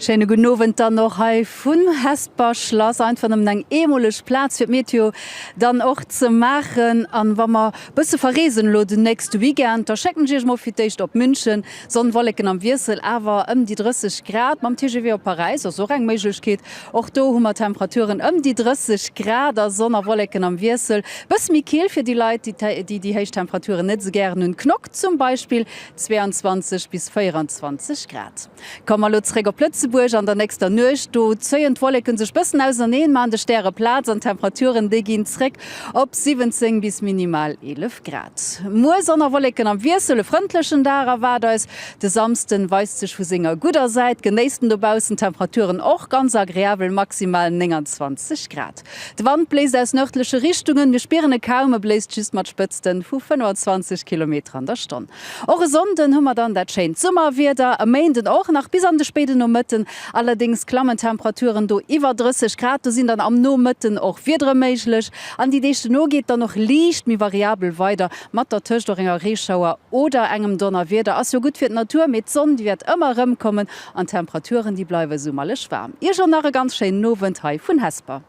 Schéine gudden Owend dann och hei vun Hesper Schlass. Einfach nëmmen eng eemoleg Plaz fir d'Meteo dann och ze maachen. An wa mer bësse verreesen elo den nächste Weekend, da schécken ech iech mol fir d'éischt op München. Sonn, Wolleken am Wiessel, awer ëm déi 30 Grad. Mam TGV op Paräis ass och eng Méiglechkeet. Och do hu mer Temperaturen ëm déi 30 Grad a Sonn a Wolleken am Wiessel. Bësse méi kill fir déi Leit, déi déi héich Temperaturen net esou gären hunn. Knock zum Beispill 22 bis 24 Grad. Komme mer elo zréck op Lëtzebuerg. An der nächster Nuecht, do zéien d'Wolleke sech bëssen auserneen, maachen de Stäre Plaz an d'Temperaturen, déi ginn zréck op 17 bis minimal 11 Grad. Muer Sonn a Wolleken am Wiessel, e frëndlechen Dag erwaart eis. De Samsden weist sech vu senger gudder Säit, genéisst en dobaussen d'Temperaturen och ganz agreabel, maximal 29 Grad. De Wand bléist aus nërdleche Richtungen, mir spieren e kaum, e bléist just mat Spëtzte vu 25 Kilometer an der Stonn. Och e Sonnden hu mer dann dat schéint Summerwieder, e Méinden och nach bis an de spéiden Nomëtten. Allerdéngs klammen d'Temperaturen do iwwer 30 Grad, do sinn dann am Nomëtten och Wiedere méiglech. An déi Deeg dono geet dann och liicht méi variabel weider, mat dertëscht och enger Reeschauer oder engem Donnerwieder. Ass jo gutt fir d'Natur, mee d'Sonn déi wäert ëmmer erëmkommen an d'Temperaturen déi bleiwe summerlech waarm. Iech och nach e ganz schéinen Owend hei vun Hesper.